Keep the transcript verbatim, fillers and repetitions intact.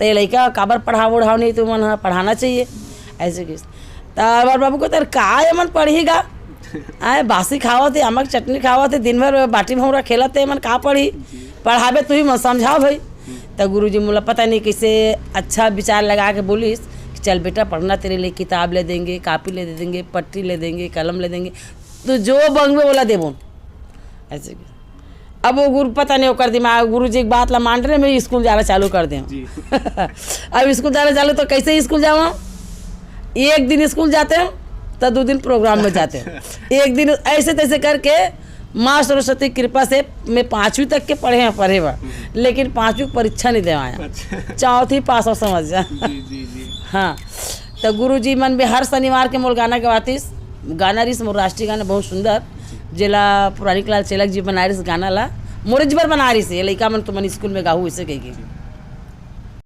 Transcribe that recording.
त ये लइका काबर पढ़ाव उढ़ाव नहीं, तुमन ह पढ़ाना चाहिए, ऐसे किस। त हमार बाबू कहते, "का ये मन पढ़ही गा? आए, बासी खावत हे, आमक चटनी खावत हे, दिन भर बाटी भौंरा खेलत हे, ये मन का पढ़ही? पढ़ाबे तुही मन, समझाव भाई।" त गुरुजी मोला पता नहीं कैसे अच्छा विचार लगा के बोलिस कि, "चल बेटा, पढ़ना, तेरे लिए किताब ले देंगे, कापी ले दे देंगे, पट्टी ले देंगे, कलम ले देंगे, तू जो मांगबे ओला देबो।" ऐसे कि अब वो गुरु, पता नहीं ओकर दिमाग, गुरुजी के बात ला मान रहे, मैं स्कूल जाना चालू कर दें। जी। अब स्कूल जाना चालू तो कैसे स्कूल जावा? एक दिन स्कूल जाते हैं तो दो दिन प्रोग्राम में जाते हैं, एक दिन ऐसे तैसे करके माँ सरस्वती की कृपा से मैं पाँचवीं तक के पढ़े हैं, पढ़े बा, लेकिन पाँचवीं की परीक्षा नहीं देवाया। अच्छा। चौथी पास हो, समझ जा। जी जी जी। हाँ, तो गुरुजी मन भी हर शनिवार के मोर गाना गवातिस। गाना रिस मोर राष्ट्रीय गाना बहुत सुंदर, जेला पुरानी लाल चेलक जी बनाए रिस गाना ला, मोरे जी बर बनाए रिस, ये लइका मन तुमन स्कूल में गाहू, इसे कह के।